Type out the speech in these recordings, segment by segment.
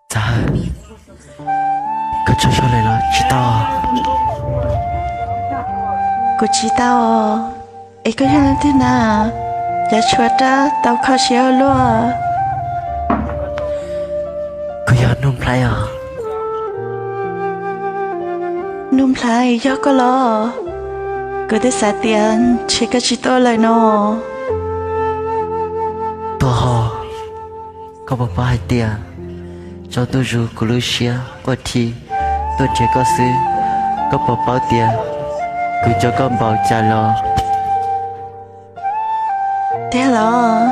Txawm, koj tso suab lawm los tsis tau? Kuv tsis tau. Es koj yog leej twg na? Cas tshuav rab tau kho siab ua luaj. Kuv yog Nuj Nplhaib os. Nuj Nplhaib, yog koj los? Kuv twb xav tias ntshe koj tsis tuaj lawm no. Tuaj ho, koj puas paub hais tias tsaus ntuj zus kuv lub siab quaj dhi tuaj nrhiav koj xwb. Koj puas paub tias kuv nco koj npaum cas los? Tiag los?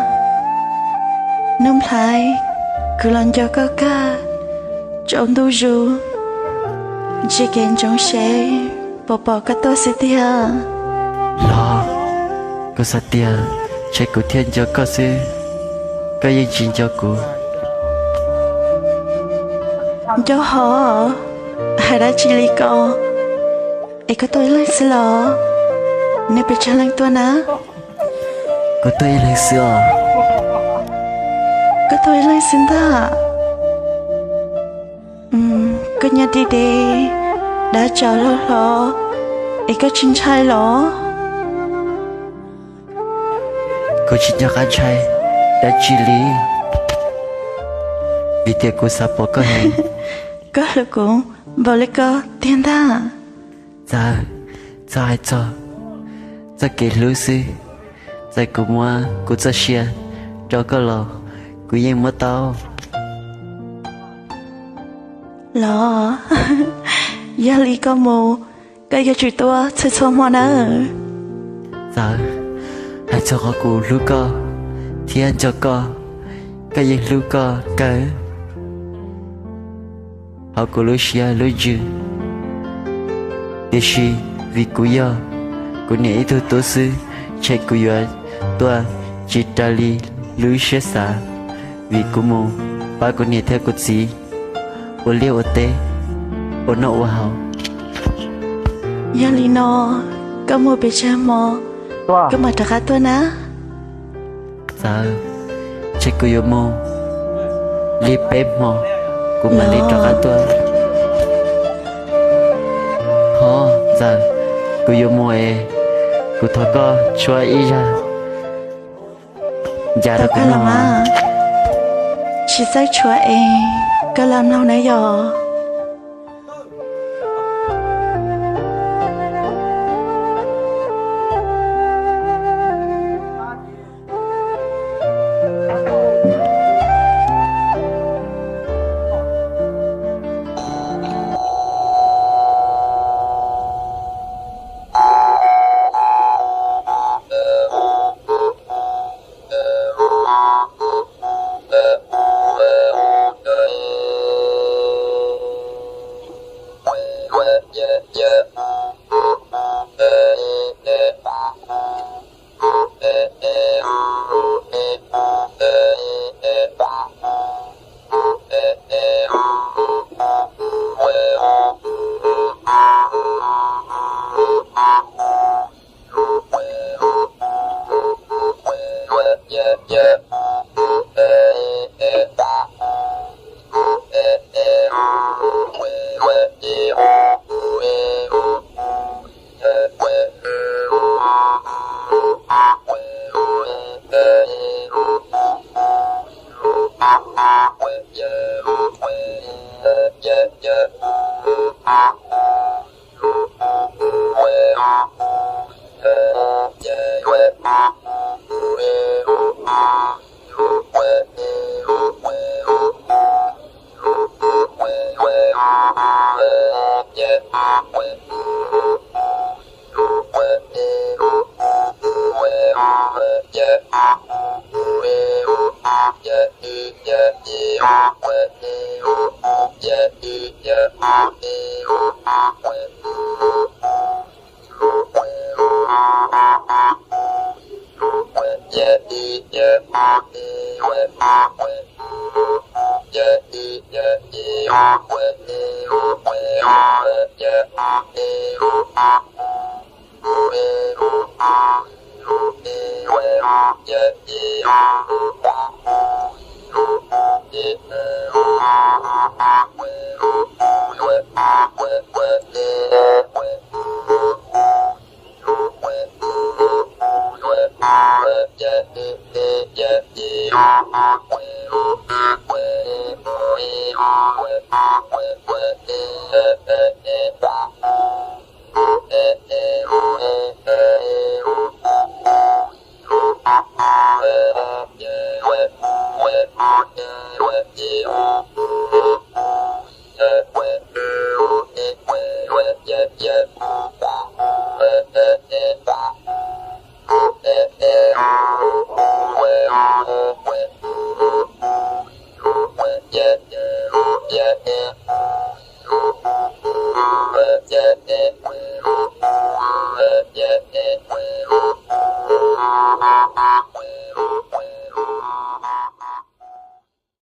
Nuj Nplhaib, kuv los nco koj kawg. Tsaus ntuj zus, ntsia kev ntsoov seb puas pom koj tuaj xwb tiag. Los, kuv xav tias ntshe kuv thiaj nco koj xwb, koj yeej tsis nco kuv. Nco ho, hais dab tsi li ko? Es koj tuaj ib leeg xwb los? Nej pes tsawg leej tuaj na? Kuv tuaj ib leeg xwb os. Koj tuaj ib leeg xwb ntag. Koj nyob deb deb, dab tsov hlo hlo, es koj tsis ntshai los? Kuv tsis nco qab ntshai dab tsi li, vim tias kuv xav pom koj heev. Koj hlub kuv npaum li ko tiag ntag? Txawm, txhob hais txog txoj kev hlub xwb, txawm kuv muab kuv txoj sia rau koj los kuv yeej muab tau. Los, yog li koj mus, koj yuav tsum tuaj txhua txhua hmo nawb. Txawm, hais txog qhov kuv hlub koj thiab nco koj, koj yeej hlub koj kawg hauv kuv lub siab lub ntsws. Tiam sis vim kuv yog kuv niam ib tug tub xwb, ntshe kuv yuav tuaj tsis raws li lub siab xav, vim kuv mus pab kuv niam thiab kuv txiv ua liaj ua teb, ua noj ua haus. Yog li no, koj mus pes tsawg hmo, koj mam rov qab tuaj na. Txawm, ntshe kuv yuav mus li peb hmo, kuv mam li rov qab tuaj. Ho, Txawm, kuv yuav mus es, kuv thov koj tshuab ib zaj ncaj rau kuv mloog. Tsis txawj tshuab es, koj lam mloog na yog.